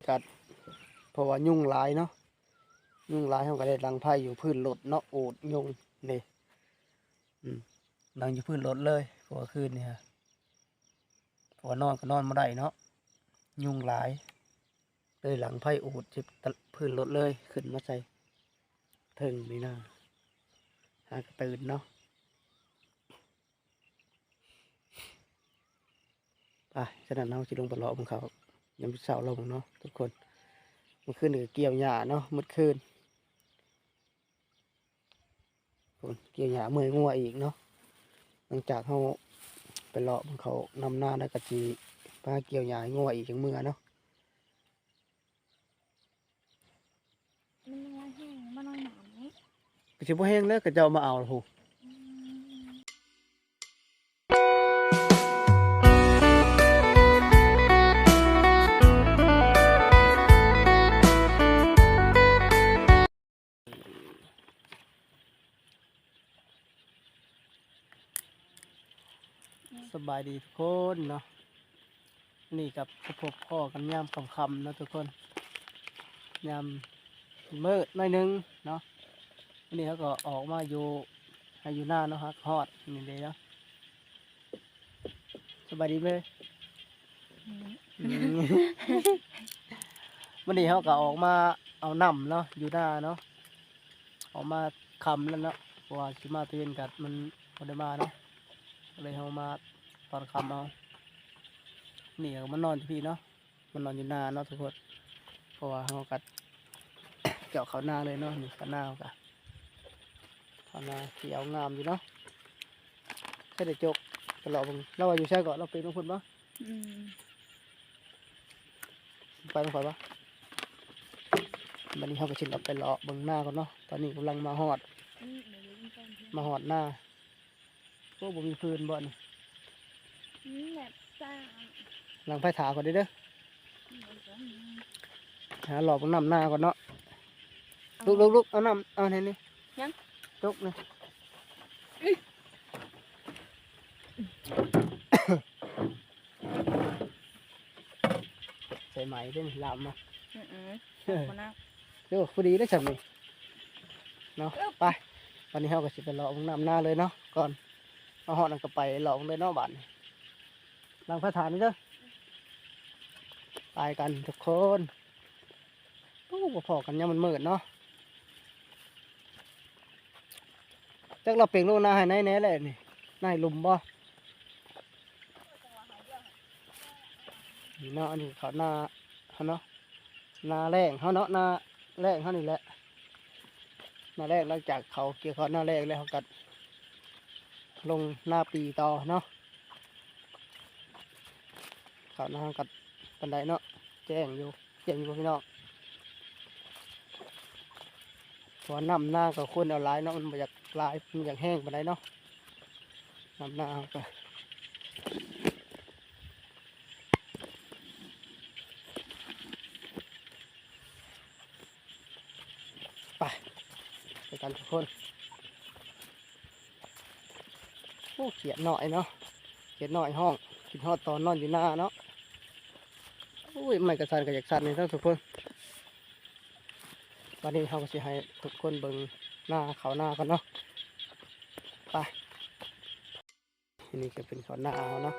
ກັດ ເພາະວ່າຍຸງຫຼາຍເນາະ ຍຸງຫຼາຍ ເຮົາກໍໄດ້ດັງໄຟຢູ່ພື້ນລົດເນາະ ໂອດຍຸງເດ້ ອືມ ດັງຢູ່ພື້ນລົດເລີຍ ເພາະວ່າຄືນນີ້ ເພາະວ່ານອນກໍນອນບໍ່ໄດ້ເນາະ ຍຸງຫຼາຍ ເລີຍດັງໄຟໂອດຢູ່ພື້ນລົດເລີຍ ຂຶ້ນມາໃສ່ເທິງນີ້ນະ ຫາກະຕື່ນເນາະ. ໄປ ສະນັ້ນເຮົາຊິລົງໄປເລາະເບິ່ງເຂົາຍາມເຊົ້າລອງເນາະທຸກຄົນ. ມື້ຄືນນີ້ກໍກ່ຽວຫຍ້າເນາະ ໝົດຄືນ ພຸ້ນ ກ່ຽວຫຍ້າເມື່ອຍງົວອີກເນາະ. ຫຼັງຈາກເຮົາໄປເລາະເບິ່ງເຂົານຳນາແລ້ວ ກໍຊິໄປຫາກ່ຽວຫຍ້າໃຫ້ງົວອີກ ຈັ່ງເມືອເນາະ. ມັນຍັງວ່າແຫ້ງ ມາໜ້ອຍໜາວນີ້ ກໍຊິບໍ່ແຫ້ງແລ້ວ ເຂົາເຈົ້າມາເອົາພຸ້ນ. ອືມ ສະບາຍດີທຸກຄົນເນາະ. ນີ້ກັບ ມາພົບພໍ້ກັນຍາມຄ່ຳໆເນາະທຸກຄົນ ຍາມມືດໜ້ອຍໜຶ່ງເນາະ. ມື້ນີ້ເຮົາກໍອອກມາຢູ່ໄຮ່ຢູ່ນາເນາະ ຫາກະຮອດນີ້ເດ້ເນາະ. ສະບາຍດີເດີ. ອືມ ອືມ ມື້ນີ້ເຮົາກໍອອກມາເອົານ້ຳເນາະ ຢູ່ນາເນາະ. ອອກມາຄ່ຳແລ້ວເນາະ ເພາະວ່າຊິມາຕອນເວັນກໍມັນບໍ່ໄດ້ມາເນາະ ກໍເລີຍເຮົາມາຕອນຄ່ຳເອົາ. ນີ້ກໍມານອນຢູ່ພີ້ເນາະ ມານອນຢູ່ນາເນາະທຸກຄົນ ເພາະວ່າເຮົາກໍເຈາະເຂົ້ານາເລີຍເນາະ. ນີ້ກໍນາເຮົາກໍ ເຂົ້ານາຂຽວງາມຢູ່ເນາະ. ໃສ່ໄດ້ຈົກ ໄປເລາະເບິ່ງ ລາວວ່າຢູ່ໃສເກາະ ລາວໄປນຳພຸ້ນບໍ່? ອືມ ໄປນຳຂ້ອຍບໍ່? ບັດນີ້ເຮົາກໍຊິໄປເລາະເບິ່ງນາກ່ອນເນາະ. ຕອນນີ້ກຳລັງມາຮອດ ອືມ ມາຮອດນາ. ໂອ້ ບໍ່ມີຟືນບໍ່ນີ້? ມີແບບສ້າງ ຫຼັງໄຟຖ້າກ່ອນເດີ ອືມ ຫາເລາະເບິ່ງນ້ຳນາກ່ອນເນາະ. ເອົາ ລຸກໆໆ ເອົານ້ຳ ເອົາໃຫ້ນີ້ ຍັງ ຈົກນີ້ ອືມ ໃສ່ໄໝເດ້ ລາມມາ ອືມໆ ບໍ່ນະ ໂອ້ ພໍດີເດ້ຊ່ຳນີ້ເນາະ. ໄປ ບັດນີ້ເຮົາກໍຊິໄປເລາະເບິ່ງນ້ຳນາເລີຍເນາະ ກ່ອນເຮົາຮອດນັ້ນກໍໄປເລາະເບິ່ງເລີຍເນາະ. ບາດນີ້ຫຼັງໄຟຖ້ານີ້ເດີ ໄປກັນທຸກຄົນ. ໂອ້ ບໍ່ພໍ້ກັນຍາມມັນມືດເນາະ. ຈັກລາວເປັງລົງນາໃຫ້ໃນແດ່ແຫຼະນີ້ ນາໃຫ້ລຸ່ມບໍ່? ນີ້ເນາະ ອັນນີ້ເຂົ້ານາເຮົາເນາະ ນາແລ້ງເຮົາເນາະ ນາແລ້ງເຮົານີ້ແຫຼະ ນາແລ້ງ. ຫຼັງຈາກເຂົາກ່ຽວເຂົ້ານາແລ້ງແລ້ວ ເຮົາກໍລົງນາປີຕໍ່ເນາະ. ເຂົ້ານາເຮົາກໍປານໃດເນາະ ແຈ້ງຢູ່ ແຈ້ງຢູ່ພີ່ນ້ອງ. ເພາະວ່ານ້ຳນາກໍຄວນເອົາຫຼາຍເນາະ ມັນບໍ່ຢາກຫຼາຍ ມັນຢາກແຫ້ງປານໃດເນາະ ນ້ຳນາເຮົາກໍ. ໄປ ໄປກັນທຸກຄົນ. ໂອ້ ຂຽດນ້ອຍເນາະ ຂຽດນ້ອຍຮ້ອງ ຄິດຮອດຕອນນອນຢູ່ນາເນາະ. ໂອ້ຍ ໄມ້ກະສັ່ນກະຢາກສັ່ນນີ້ເນາະທຸກຄົນ. ບັດນີ້ເຮົາກໍຊິໃຫ້ທຸກຄົນເບິ່ງນາ ເຂົ້ານາກ່ອນເນາະ. ໄປ. ອັນນີ້ກໍເປັນເຂົ້ານາເຮົາເນາະ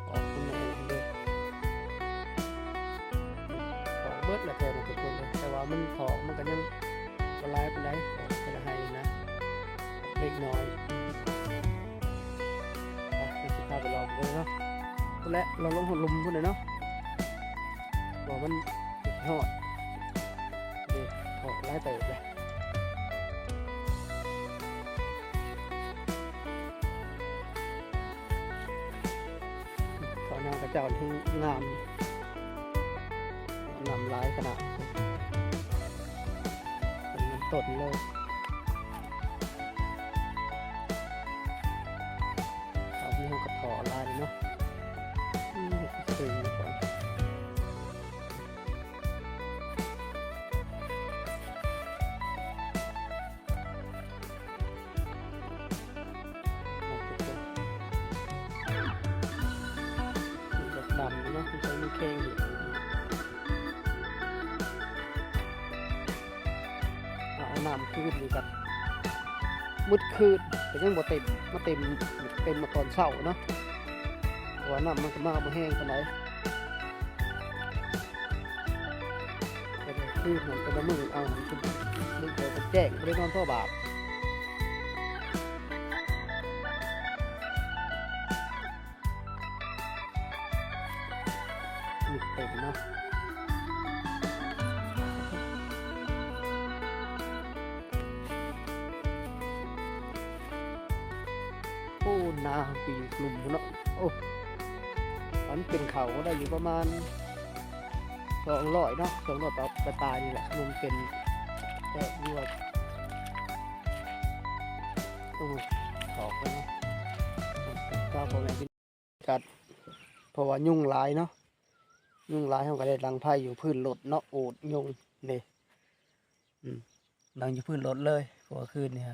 ອອກເປັນແນວນີ້ເລີຍ ອອກເບິດແລ້ວແຖວນີ້ທຸກຄົນເອີຍ. ແຕ່ວ່າມັນຖອກ ມັນກໍຍັງບໍ່ຫຼາຍປານໃດ ອອກແຕ່ລະໄຮ່ນະ ເລັກນ້ອຍ. ໄປ ເຮົາຊິພາໄປເລາະເບິ່ງເນາະ ພຸ້ນແຫຼະ ເລາະລົງຮອດລຸ່ມພຸ້ນແຫຼະເນາະ ວ່າມັນຮອດ ນີ້ ອອກຫຼາຍເຕີບເລີຍ. ເຂົ້ານາຂະເຈົ້າທີ່ງາມ ນ້ຳຫຼາຍຂະໜາດ ເປັນເງິນຕົ້ນເລີຍ. ເຂົ້ານີ້ເຮົາກໍເທາະຫຼາຍເນາະ ອືມ ເຮັດຄືນກ່ອນ. ດຳເນາະ ໃຊ້ມືແຂ້ງເຮັດ. ນ້ຳຄືນນີ້ກໍມືດຄືນ ກໍຍັງບໍ່ເຕັມ ມາເຕັມ ເຕັມມາຕອນເຊົ້າເນາະ ເພາະວ່ານ້ຳມັນກໍມາບໍ່ແຮງປານໃດ. ແຕ່ຄືນນັ້ນ ແຕ່ລະມື້ເອົາ ມື້ແຈ້ງບໍ່ໄດ້ນອນພໍບາບ. ນີ້ເຕັມເນາະ ໂອ້ ນາປີກລຸ່ມພຸ້ນເນາະ. ໂອ້ ອັນເປັນເຂົ້າກໍໄດ້ຢູ່ປະມານສອງຮ້ອຍເນາະ ສອງຮ້ອຍປາຍໆ ນີ້ແຫຼະ ມັນເປັນແຕກຢູ່ວ່າ ໂອ້ ຖອກແລ້ວເນາະ ເຈົ້າພໍ່ແມ່ ກັດ ເພາະວ່າຍຸງຫຼາຍເນາະ ຍຸງຫຼາຍ ເຮົາກໍໄດ້ດັງໄຟຢູ່ພື້ນລົດເນາະ ໂອດຍຸງເດ້ ອືມ ດັງຢູ່ພື້ນລົດເລີຍ ເພາະວ່າຄືນນີ້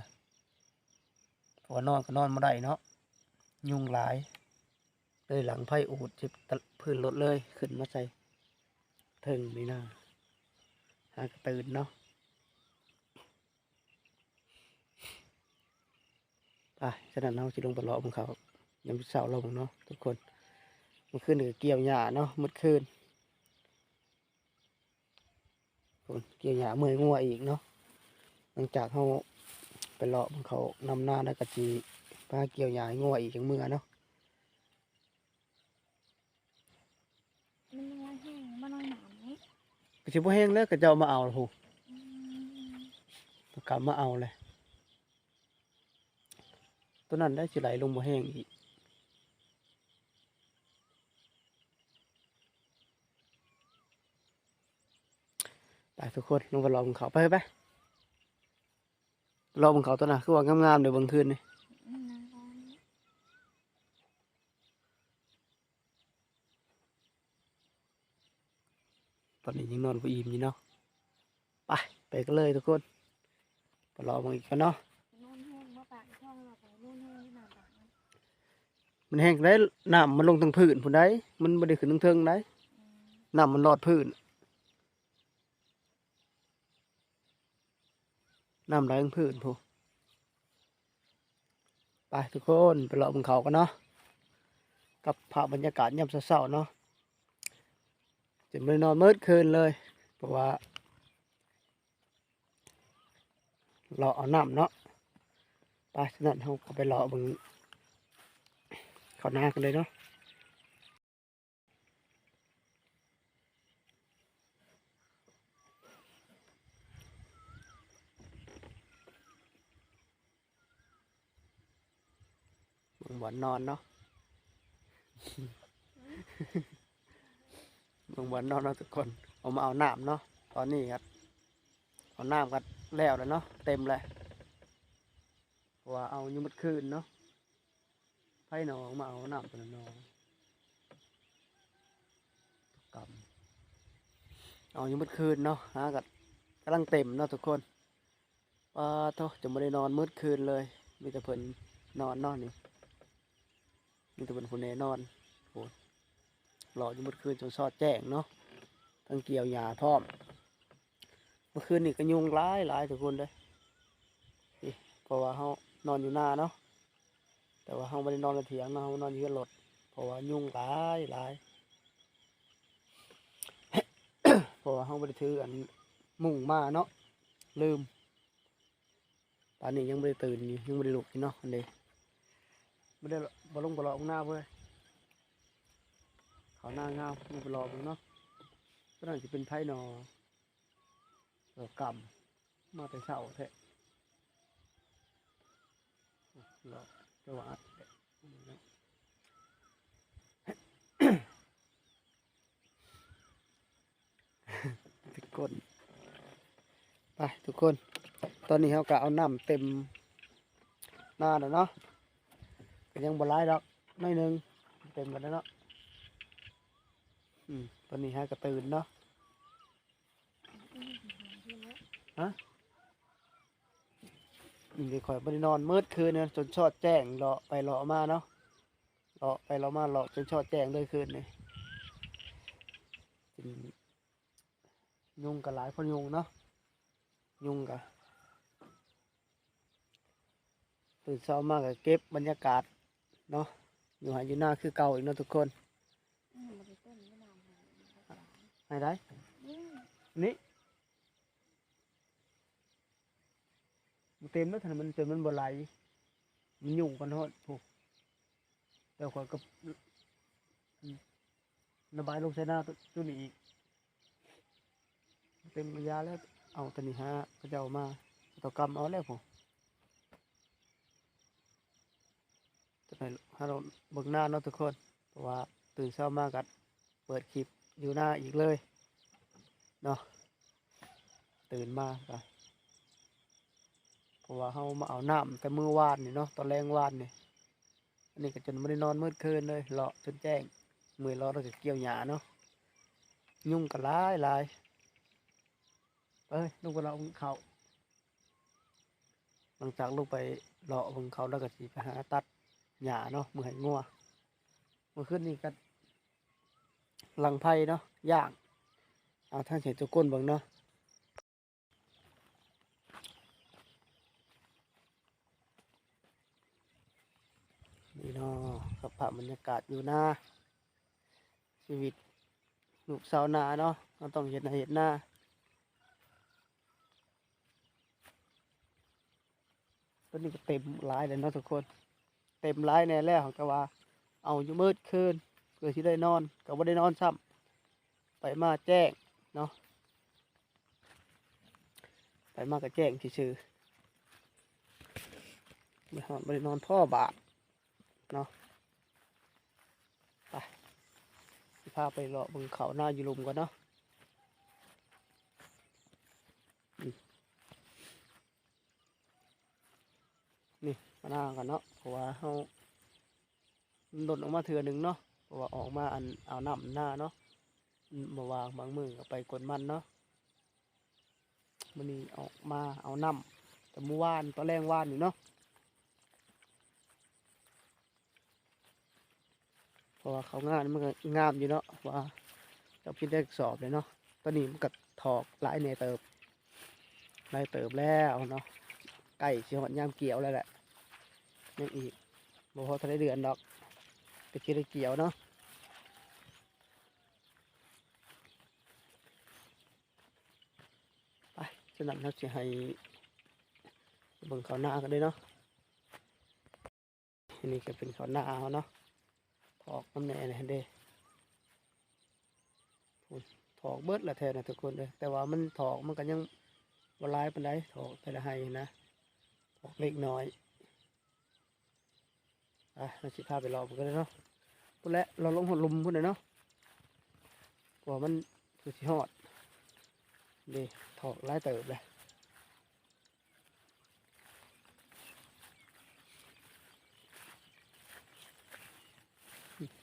ເພາະວ່ານອນກໍນອນບໍ່ໄດ້ເນາະ ຍຸງຫຼາຍ ເລີຍດັງໄຟໂອດຢູ່ພື້ນລົດເລີຍ ຂຶ້ນມາໃສ່ເທິງນີ້ນະ ຫາກະຕື່ນເນາະ. ໄປ ສະນັ້ນເຮົາຊິລົງໄປເລາະເບິ່ງເຂົາຍາມເຊົ້າລອງເນາະທຸກຄົນ. ມື້ຄືນນີ້ກໍກ່ຽວຫຍ້າເນາະ ໝົດຄືນ ພຸ້ນ ກ່ຽວຫຍ້າເມື່ອຍງົວອີກເນາະ. ຫຼັງຈາກເຮົາໄປເລາະເບິ່ງເຂົານຳນາແລ້ວ ກໍຊິໄປຫາກ່ຽວຫຍ້າໃຫ້ງົວອີກ ຈັ່ງເມືອເນາະ. ມັນຍັງບໍ່ແຫ້ງ ມາໜ້ອຍໜາມນີ້ ກໍຊິບໍ່ແຫ້ງແລ້ວ ເຂົາເຈົ້າມາເອົາພຸ້ນ ອືມ ເຂົາເຈົ້າມາເອົາແລ້ວ. ຕົວນັ້ນໄດ້ຊິໄຫຼລົງບໍ່ແຫ້ງອີກ. ໄປທຸກຄົນ ລົງໄປເລາະເບິ່ງເຂົາ ໄປ ໄປ ເລາະເບິ່ງເຂົາຕົວນັ້ນ ຄືວ່າງາມໆເດ້ ເບິ່ງຄືນນີ້. ອືມ ຕອນນີ້ຍັງນອນບໍ່ອີ່ມຢູ່ເນາະ. ໄປ ໄປກັນເລີຍທຸກຄົນ ໄປເລາະເບິ່ງອີກກ່ອນເນາະ. ມັນແຫ້ງໄດ໋ ນ້ຳມັນລົງທາງພື້ນພຸ້ນໄດ໋ ມັນບໍ່ໄດ້ຂຶ້ນເທິງໆໄດ໋ ອືມ ນ້ຳມັນລອດພື້ນ. ນ້ຳໄຫຼລົງພື້ນພຸ້ນ. ໄປທຸກຄົນ ໄປເລາະເບິ່ງເຂົາກັນເນາະ ກັບພາບບັນຍາກາດຍາມເຊົ້າໆເນາະ. ຈົນບໍ່ໄດ້ນອນໝົດຄືນເລີຍ ເພາະວ່າເລາະເອົານ້ຳເນາະ. ໄປ ສະນັ້ນເຮົາກໍໄປເລາະເບິ່ງເຂົ້ານາກັນເລີຍເນາະ. ເບິ່ງບ່ອນນອນເນາະ ເບິ່ງບ່ອນນອນເນາະທຸກຄົນ. ອອກມາເອົານ້ຳເນາະ ຕອນນີ້ກໍເອົານ້ຳກໍແລ້ວແລ້ວເນາະ ເຕັມແລ້ວ ເພາະວ່າເອົາຢູ່ໝົດຄືນເນາະ. ໃຜໜໍ ມາເອົານ້ຳຕົວນັ້ນໜໍ ກຳ ເອົາຢູ່ໝົດຄືນເນາະ. ຫາກໍກຳລັງເຕັມເນາະທຸກຄົນ. ປາໂທ້ ຈະບໍ່ໄດ້ນອນໝົດຄືນເລີຍ ມີແຕ່ເພິ່ນນອນເນາະນີ້ ມີແຕ່ເພິ່ນຜູ້ແນ່ນອນ. ໂອ້ ເລາະຢູ່ໝົດຄືນຈົນຊອດແຈ້ງເນາະ ທັງກ່ຽວຫຍ້າພ້ອມ. ເມື່ອຄືນນີ້ກໍຍຸງຫຼາຍໆທຸກຄົນເດີ ເພາະວ່າເຮົານອນຢູ່ນາເນາະ ແຕ່ວ່າເຮົາບໍ່ໄດ້ນອນໃນຖຽງເນາະ ເຮົາມານອນຢູ່ເຮືອນລົດ ເພາະວ່າຍຸງຫຼາຍໆ ເພາະວ່າເຮົາບໍ່ໄດ້ຖືອັນມຸ້ງມາເນາະ ລືມ. ປານນີ້ຍັງບໍ່ໄດ້ຕື່ນຢູ່ ຍັງບໍ່ໄດ້ລຸກຢູ່ເນາະ ອັນເດ ບໍ່ໄດ້ ບໍ່ລົງໄປເລາະເບິ່ງນາເວີຍ ເຂົ້ານາງາມ ລົງໄປເລາະເບິ່ງເນາະ. ຕົວນັ້ນຊິເປັນໃຜໜໍ ເອີ ກຳ ມາແຕ່ເຊົ້າແທ້ ເລາະ ແຕ່ວ່າອັດແທ້. ທຸກຄົນ ໄປທຸກຄົນ ຕອນນີ້ເຮົາກໍເອົານ້ຳເຕັມນາແລ້ວເນາະ ກໍຍັງບໍ່ຫຼາຍດອກ ໜ້ອຍໜຶ່ງ ເຕັມແລ້ວເນາະ. ອືມ ຕອນນີ້ຫາກະຕື່ນເນາະ ຮະ ນີ້ຂ້ອຍບໍ່ໄດ້ນອນໝົດຄືນນະ ຈົນຊອດແຈ້ງ ເລາະໄປເລາະມາເນາະ ເລາະໄປເລາະມາ ເລາະຈົນຊອດແຈ້ງເລີຍຄືນນີ້. ເປັນ ຍຸງກໍຫຼາຍ ເພາະຍຸງເນາະ ຍຸງກໍ ຕື່ນເຊົ້າມາກໍເກັບບັນຍາກາດເນາະ ຢູ່ໄຮ່ຢູ່ນາຄືເກົ່າອີກເນາະທຸກຄົນ. ອືມ ບໍ່ໄດ້ເຕັມຢູ່ນາ ໃຫ້ໄດ້ ອືມ ນີ້ ບໍ່ເຕັມແລ້ວ ຖ້າມັນ ຈົນມັນບໍ່ໄຫຼ ມັນຫຍຸ້ງກັນຮອດພຸ້ນ. ແຕ່ຂ້ອຍກໍ ອືມ ລະບາຍລົງໃສ່ນາໂຕນີ້ອີກ ເຕັມກະຢາແລ້ວ. ເອົາໂຕນີ້ຫາເຂົາເຈົ້າມາ ເຂົາເຈົ້າກຳເອົາແລ້ວພຸ້ນ. ຈະໄປຫາເບິ່ງນາເນາະທຸກຄົນ ເພາະວ່າຕື່ນເຊົ້າມາກໍເປີດຄລິບຢູ່ນາອີກເລີຍເນາະ. ຕື່ນມາກໍ ເພາະວ່າເຮົາມາເອົານ້ຳແຕ່ມື້ວານນີ້ເນາະ ຕອນແລງວານນີ້. ອັນນີ້ກໍຈົນບໍ່ໄດ້ນອນໝົດຄືນເລີຍ ເລາະຈົນແຈ້ງ. ເມື່ອຍເລາະແລ້ວກໍກ່ຽວຫຍ້າເນາະ ຍຸງກໍຫຼາຍໆ. ເອີຍ ລົງໄປເລາະເບິ່ງເຂົາ. ຫຼັງຈາກລົງໄປເລາະເບິ່ງເຂົາ ແລ້ວກໍຊິໄປຫາຕັດຫຍ້າເນາະ ເມືອໃຫ້ງົວ. ເມື່ອຄືນນີ້ກໍຫຼັງໄຟເນາະ ຍ່າງ ເອົາ ທາງໃຫ້ທຸກຄົນເບິ່ງເນາະ. ນີ້ເນາະ ສະພາບບັນຍາກາດຢູ່ນາ ຊີວິດລູກຊາວນາເນາະ ເຮົາຕ້ອງເຮັດໄຮ່ເຮັດນາ. ຕອນນີ້ກໍເຕັມຫຼາຍແລ້ວເນາະທຸກຄົນ ເຕັມຫຼາຍແດ່ແລ້ວ ແຕ່ວ່າເອົາຢູ່ໝົດຄືນ ເພື່ອຊິໄດ້ນອນ ກໍບໍ່ໄດ້ນອນຊ້ຳ ໄປມາແຈ້ງເນາະ ໄປມາກໍແຈ້ງຊື່ໆ ບໍ່ໄດ້ນອນພໍບາດເນາະ. ໄປ ຊິພາໄປເລາະເບິ່ງເຂົ້ານາຢູ່ລຸ່ມກ່ອນເນາະ. ອືມ ນີ້ ມານາກັນເນາະ ເພາະວ່າເຮົາດົນອອກມາເທື່ອໜຶ່ງເນາະ ເພາະວ່າອອກມາອັນເອົານ້ຳນາເນາະ ອືມ ບໍ່ວ່າງບາງມື້ກໍໄປກວນມັນເນາະ. ມື້ນີ້ອອກມາເອົານ້ຳແຕ່ມື້ວານ ຕອນແລງວານນີ້ເນາະ ເພາະວ່າເຂົ້າງານມັນກໍງາມຢູ່ເນາະ ວ່າເຈົ້າພິດໄດ້ສອບເລີຍເນາະ. ຕອນນີ້ມັນກໍຖອກຫຼາຍແດ່ເຕີບ ຫຼາຍເຕີບແລ້ວເນາະ ໃກ້ຊິຮອດຍາມກ່ຽວແລ້ວແຫຼະ ຍັງອີກບໍ່ພໍເທົ່າໃດເດືອນດອກ ກໍຊິໄດ້ກ່ຽວເນາະ. ໄປ ສະນັ້ນເຮົາຊິໃຫ້ເບິ່ງເຂົ້ານາກັນເດ້ເນາະ. ອັນນີ້ກໍເປັນເຂົ້ານາເຮົາເນາະ ຖອກນຳແດ່ເດ້ ພຸ້ນ ຖອກເບິດລະແທ້ນະທຸກຄົນເອີຍ ແຕ່ວ່າມັນຖອກມັນກໍຍັງບໍ່ຫຼາຍປານໃດ ຖອກແຕ່ລະໄຮ່ນະ ຖອກເລັກນ້ອຍ. ອ່ະ ເຮົາຊິພາໄປເລາະເບິ່ງກັນເນາະ ພຸ້ນແຫຼະ ເລາະລົງຮອດລຸ່ມພຸ້ນແຫຼະເນາະ ເພາະວ່າມັນຄືຊິຮອດເດ້ ຖອກຫຼາຍເຕີບເລີຍ.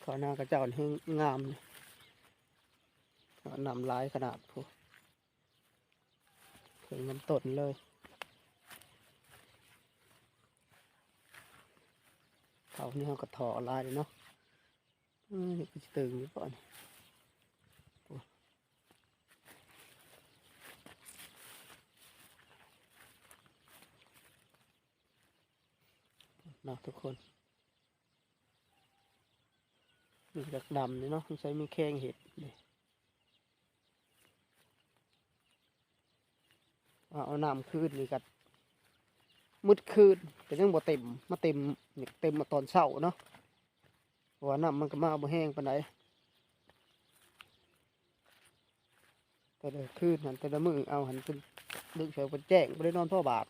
ເຂົ້ານາເຂົາເຈົ້າແຮ່ງງາມ ນ້ຳຫຼາຍຂະໜາດພຸ້ນ ເຖິງນ້ຳຕົ້ນເລີຍ. ເຂົ້ານີ້ເຮົາກໍຖໍ່ຫຼາຍເນາະ. ເອີ ນີ້ກໍຊິຕຶງຢູ່ບໍ່ນີ້ ເນາະທຸກຄົນ. ນີ້ກໍດຳນີ້ເນາະ ສົງໄສມີແຂ້ງເຮັດນີ້. ວ່າເອົານ້ຳຄືນນີ້ກໍມືດຄືນ ກໍຍັງບໍ່ເຕັມ ມາເຕັມ ເຕັມມາຕອນເຊົ້າເນາະ ເພາະວ່ານ້ຳມັນກໍມາບໍ່ແຮງປານໃດ. ແຕ່ລະຄືນຫັ້ນ ແຕ່ລະມື້ເອົາຫັ້ນ ຈົນດຶກເຊົ້າ ເພິ່ນແຈ້ງ ບໍ່ໄດ້ນອນພໍບາດ.